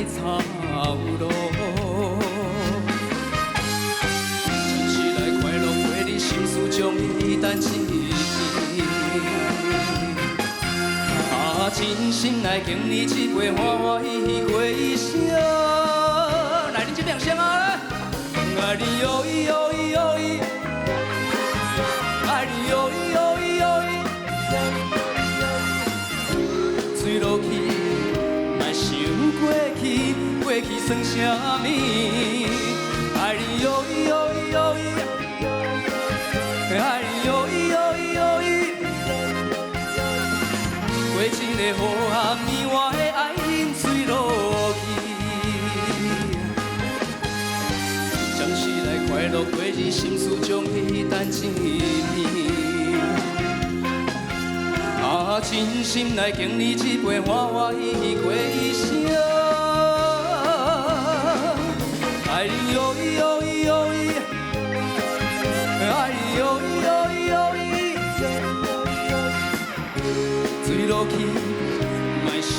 操勞。暫時來快樂過日，心事將伊等一邊。啊，真心來敬你這杯歡歡喜喜過一生。來，恁這邊先啊！愛你喲咿喲咿喲咿，愛你喲咿喲咿喲咿，醉落去，莫想過去，過去算啥物？愛你喲咿喲咿喲咿，愛你喲咿喲咿喲咿，過一个好暗暝，我的愛人醉落去。暫時來快樂過日，心事將伊等一邊。啊，真心來敬你這杯歡歡喜喜過一生。愛你喲咿喲咿喲咿，愛你喲咿喲咿喲咿，醉落去，莫想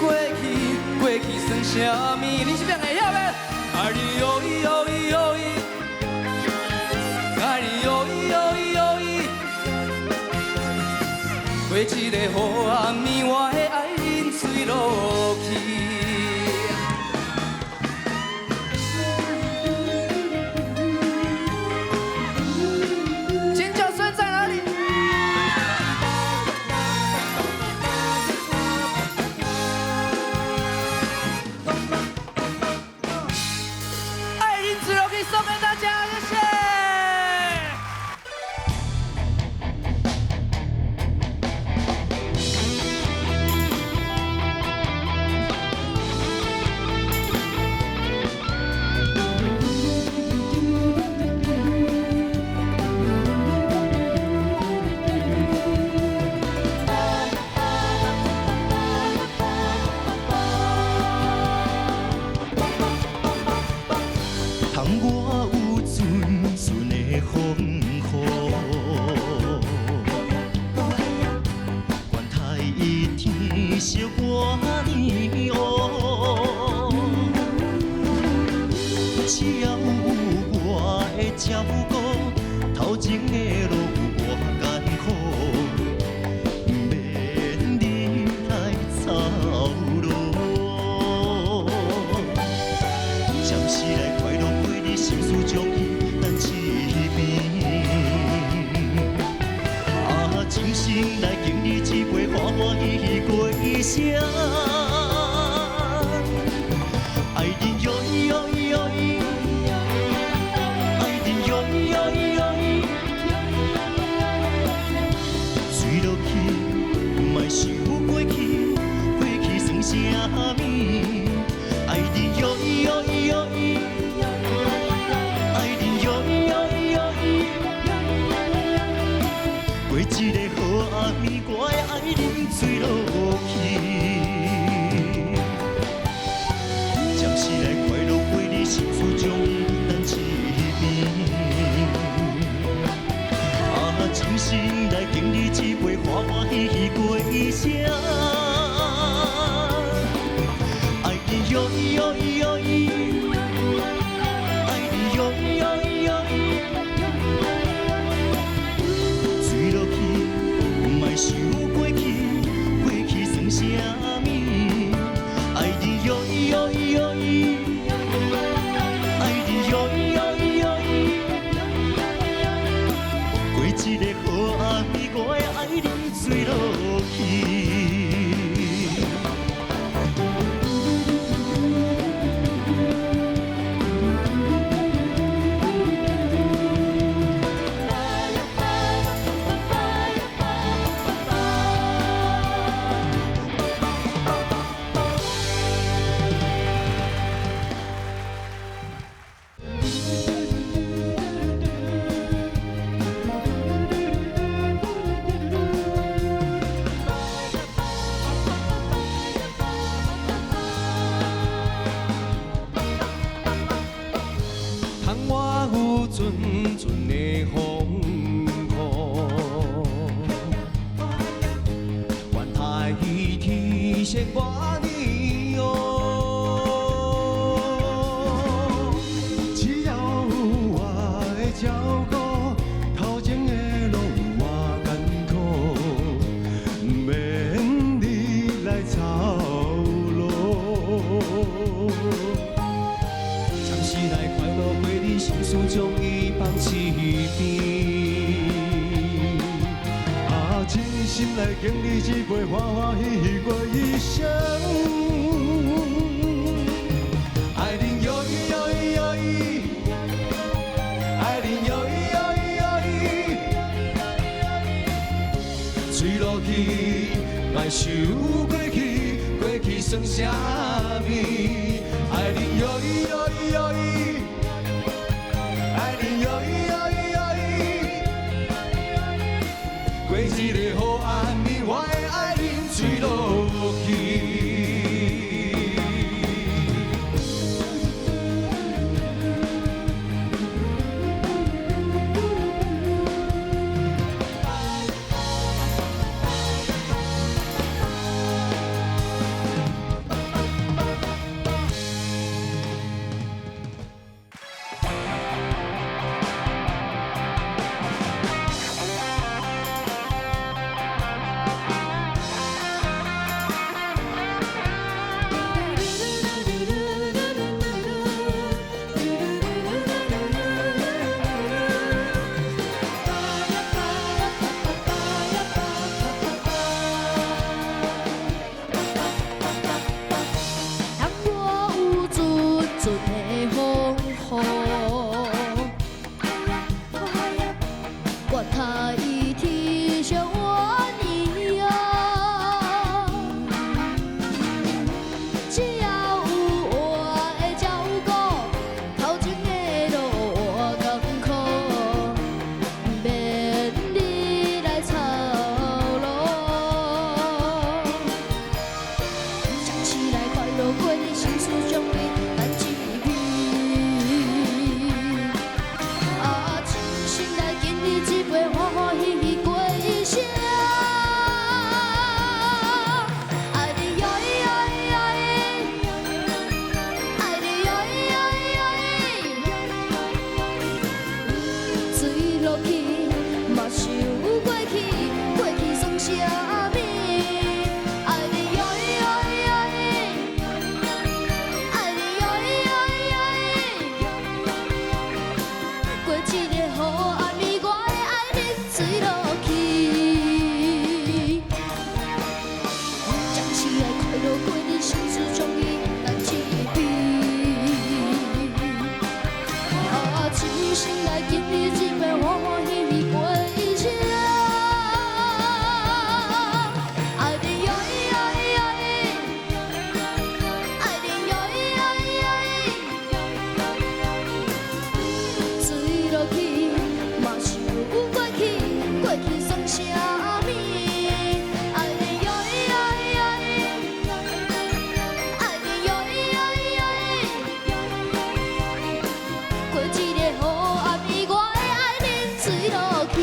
過去，過去算啥物？恁這邊會曉袂？愛你喲咿喲咿喲咿，愛你喲咿喲咿喲咿，過一個好暗暝，我的愛人醉落去。尖叫聲在哪裡？愛人醉落去送給大家，謝謝。通我有陣陣的風雨，管他伊天色偌呢烏，只要有我的照顧，頭前的路有偌艱苦，毋免你來操勞。暫時來快樂過日，心事將伊等一邊。啊，真心來敬你這杯歡歡喜喜過一生。愛你喲咿喲咿喲咿，愛你喲咿喲咿喲咿，醉落去，莫想過去，過去算啥物？愛你喲咿喲咿喲咿，愛你喲咿喲咿喲咿，過一個好暗暝，我的愛人醉落去。暫時來快樂過日，心事將伊等一邊。啊，真心來敬你這杯歡歡喜喜過一生。愛你喲咿喲咿喲咿，愛你喲咿喲咿喲咿，醉落去，莫想過去，過去算啥物？愛你喲咿喲咿喲咿，愛你喲咿喲咿喲咿，過一個好暗暝，我的愛人醉落去。通我有陣陣的風雨，管他伊天色偌呢烏，心來敬你一杯，歡歡喜喜過一生。愛恁喲咿喲咿喲咿，愛恁喲咿喲咿喲咿，醉落去，莫想過去，過去算啥物？愛恁喲咿喲咿喲咿，愛恁喲咿喲咿喲咿，過一个好暗暝，我的愛人醉落去。當我有陣陣的風雨，管他伊天上怨年啊，只要有我的照顧，頭前的路我艱苦，毋免你來操勞。暫時來快樂過日，心事將伊等一邊。啊，真心來敬你一杯，歡歡喜喜過一生。愛你喲咿喲咿喲咿，愛你喲咿喲咿喲咿，醉落去，嘛想過去，過去算啥物？愛你喲咿喲咿喲咿，愛你喲咿喲咿喲咿，過一个好暗暝，我的愛人醉落去。暫時來快樂過日，心事將伊等一邊。啊，真心來敬你一杯，歡歡喜喜過一生。愛你喲咿喲咿喲咿，愛你喲咿喲咿喲咿，醉落去，嘛想過去，過去算啥物？愛你喲咿喲咿喲咿，愛你喲咿喲咿喲咿，過一个好暗暝，我的愛人醉落去。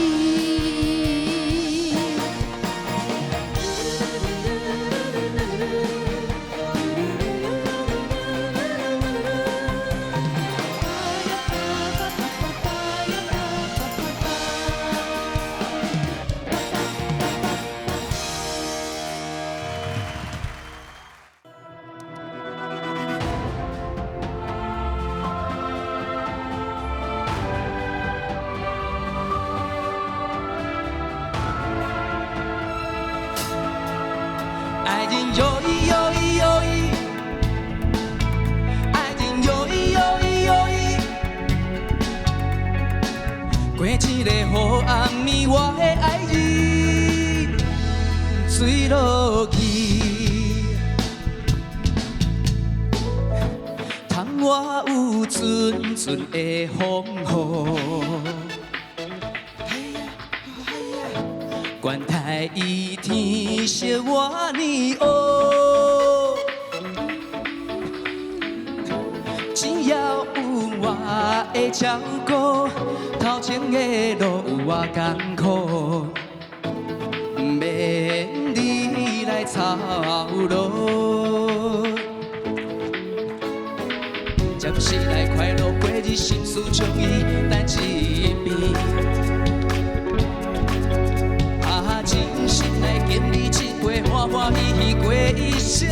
愛情喲咿喲咿喲咿，愛情喲咿喲咿喲咿，過一个好暗暝，我的愛人醉落去。窗外有陣陣的風雨，管他伊天色偌呢烏，只要有我的照顧，頭前的路有偌艱苦，毋免你來操勞。暫時來快樂過日，心事將伊等一邊。啊，真心來敬你一杯，歡歡喜喜過一生。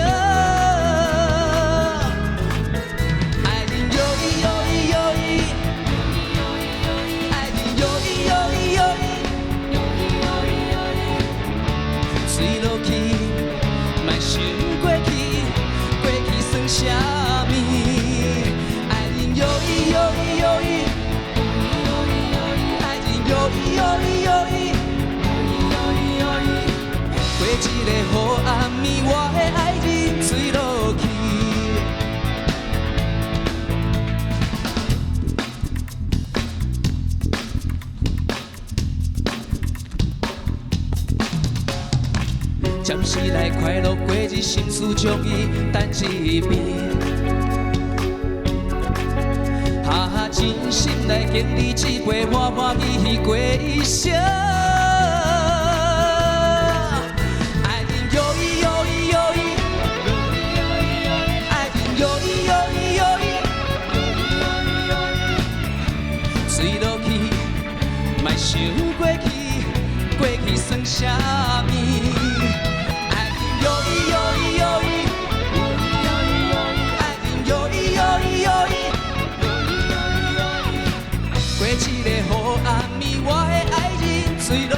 愛恁喲咿喲咿喲咿，愛恁喲咿喲咿喲咿，随落去，莫想過去，過去算啥物？愛人喲咿喲咿喲咿，愛人喲咿喲咿喲咿，過一个好暗暝，我的愛人随落去。暫時來快樂過日，心事將伊等一邊。哈，真心來敬你這杯，歡歡喜喜過一生。愛人喲咿喲咿喲咿，愛人喲咿喲咿喲咿，隨落去，莫想過去，過去算啥物？愛人喲咿喲咿喲咿，愛人喲咿喲咿喲咿，過一個好暗暝，我的愛人隨落